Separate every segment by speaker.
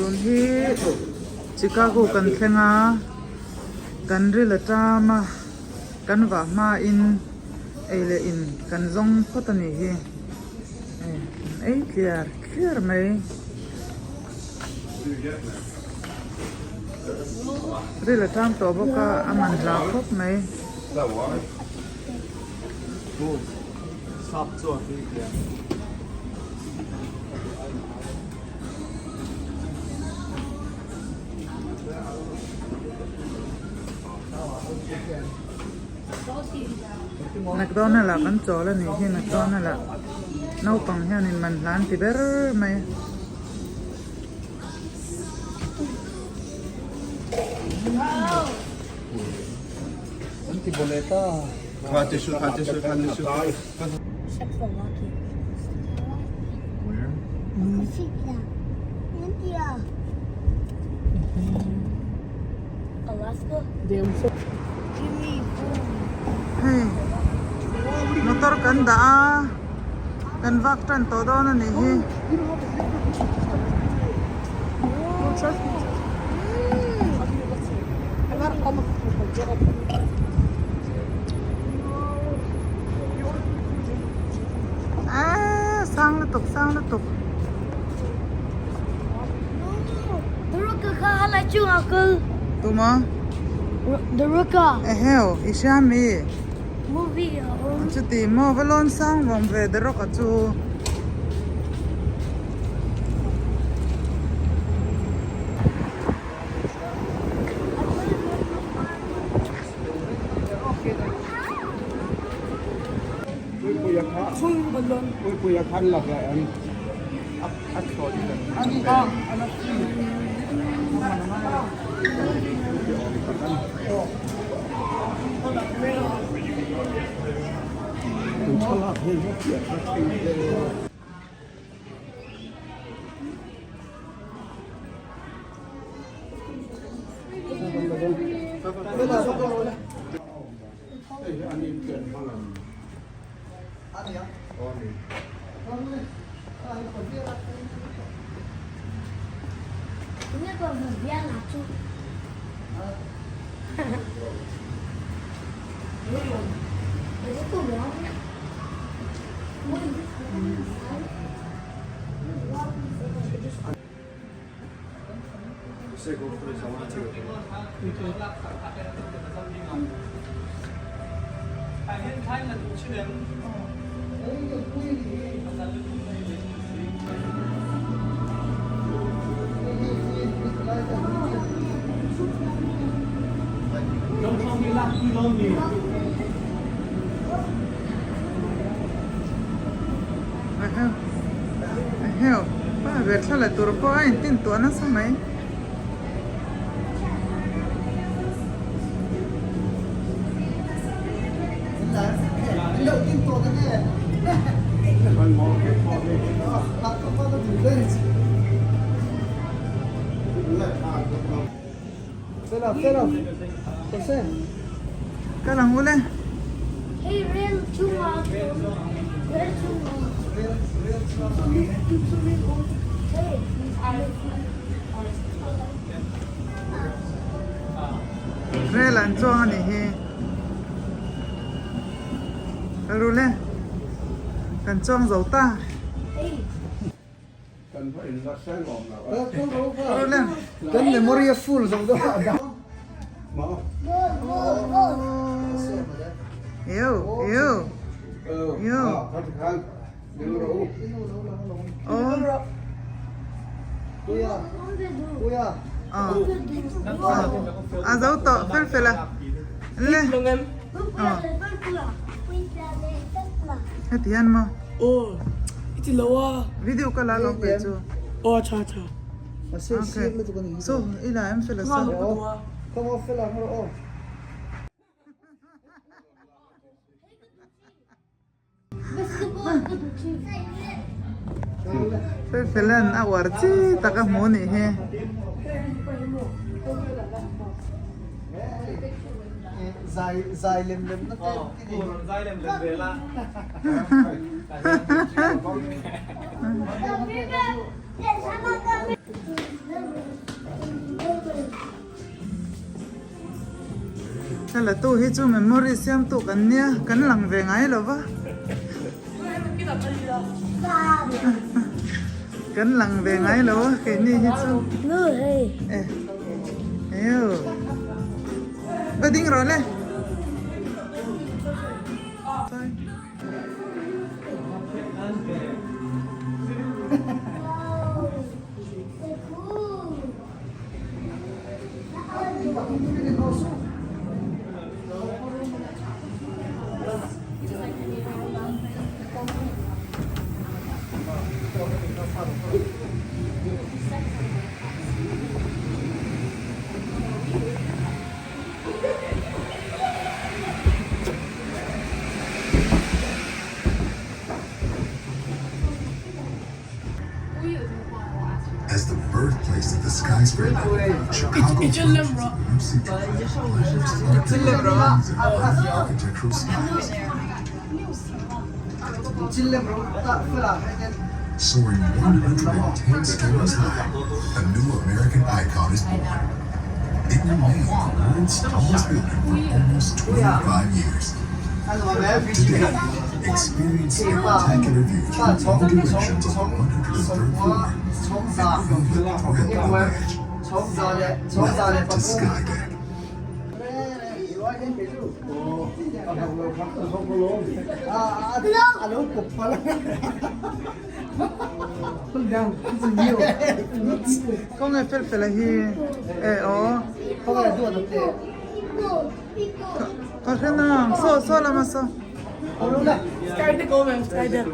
Speaker 1: Tun hi Chicago kan thleng a, kan ril a ṭam a, kan vah hmain ei leh in kan zawng phawt a nih hi. Hei kan ei tliar tliar mai. Ril a ṭam tawh bawk a, a man hla khawp mai. McDonald ah kan chawl a nih hi McDonald ah naupang hianin man hla an ti ber mai. Hei motor kan dah a kan vak tan tawh dawn a nih hi. Eee sang lutuk sang lutuk. Tuma? Eheu i hria mi? Chuti maw va lawn sang vawm ve The Rock a chu. Eheu pa ber thla la tur pawh a intin tuah nasa mai. Kal ang ule. Rel an chuang a nih hi. Kal ule. Kan chuang zo ta.
Speaker 2: Kan memory a full zo dawn a.
Speaker 1: Yêu, yêu, yêu. A zo tawh fel fel a. Le. Heti hian maw?
Speaker 3: Aw, i ti lo a.
Speaker 1: Video ka la lo pe chu.
Speaker 3: Aw, tha tha.
Speaker 1: Okay. So, i la em fel a sa. Felfela'n a uar chi tak a hmu nih hi. Thla tu hi chu memory siam tu kan nia, kan lang ve ngai lo va. Kan lang ve ngai lo a keini hi chu. Eh. Eo. Va ding rawh le.
Speaker 4: As the birthplace of the skyscraper, Chicago functions as a new central for planners, architects, and architectural styles. Soaring 110 stories high, a new American icon is born. It remained the world's tallest building for almost 25 years. Today, experience spectacular views from all directions on the 103rd floor and feel the thrill of the edge. Welcome to Skydeck.
Speaker 1: Kawng e fel fel a hi e aw. Ka hre nang saw saw lama saw.
Speaker 3: Skydeck awm em skydeck.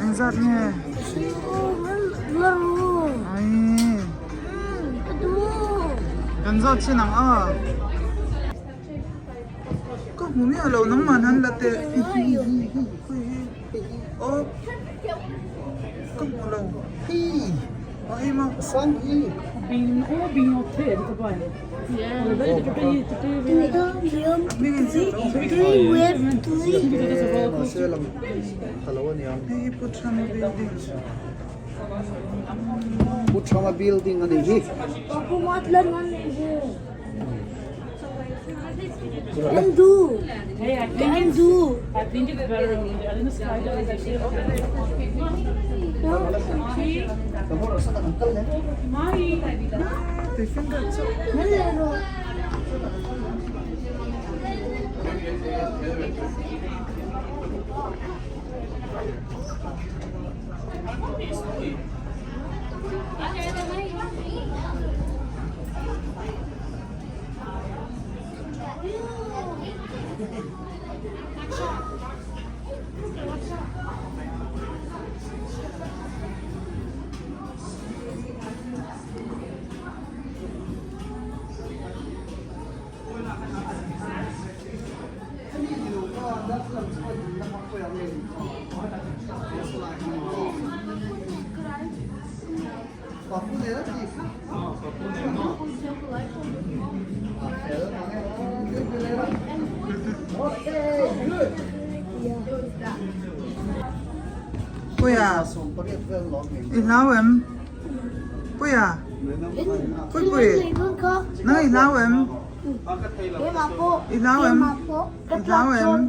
Speaker 1: Engzat nge? Ai. Kan zawt chin ang a. Ka hmu miah lo nangmah han la teh. Aw. Ka hmu lo. Aw hei maw. Hei hi Pu Thama building.
Speaker 2: Pu Thama building a ni hi.
Speaker 1: Puia i hlau em Puia Pui pui nang i hlau em i hlau em i hlau em.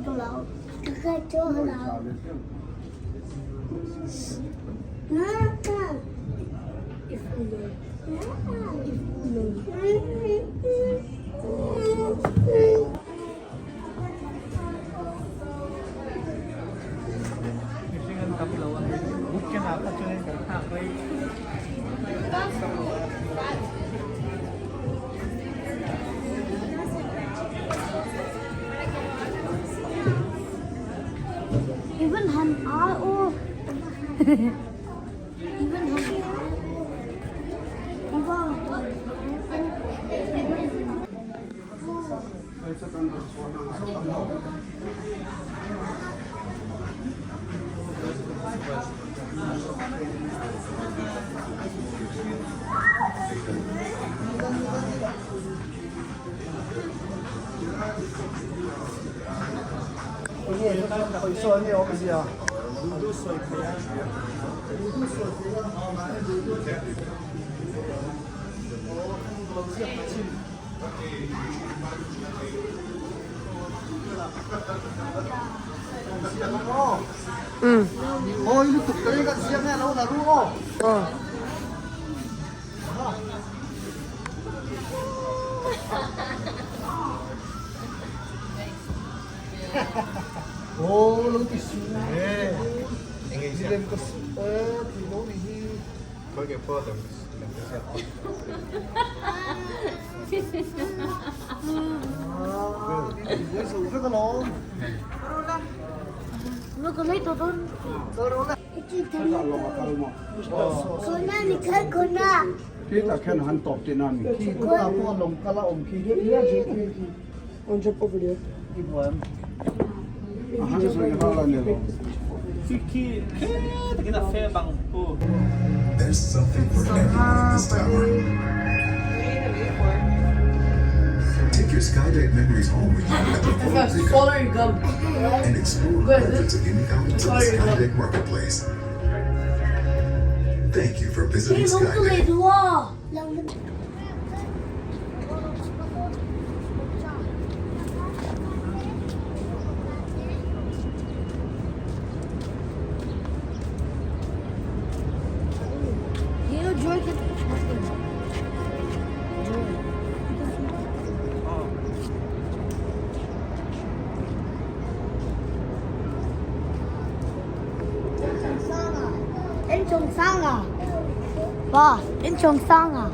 Speaker 4: There's something for everyone in this tower. Take your Skydeck memories home with you at the photo
Speaker 3: Swallow your gum.
Speaker 4: pickup and explore
Speaker 3: Good.
Speaker 4: hundreds of unique items at the
Speaker 3: Swallow your gum.
Speaker 4: Skydeck Marketplace. Thank you for visiting Skydeck.
Speaker 5: Ba, inchung sanga.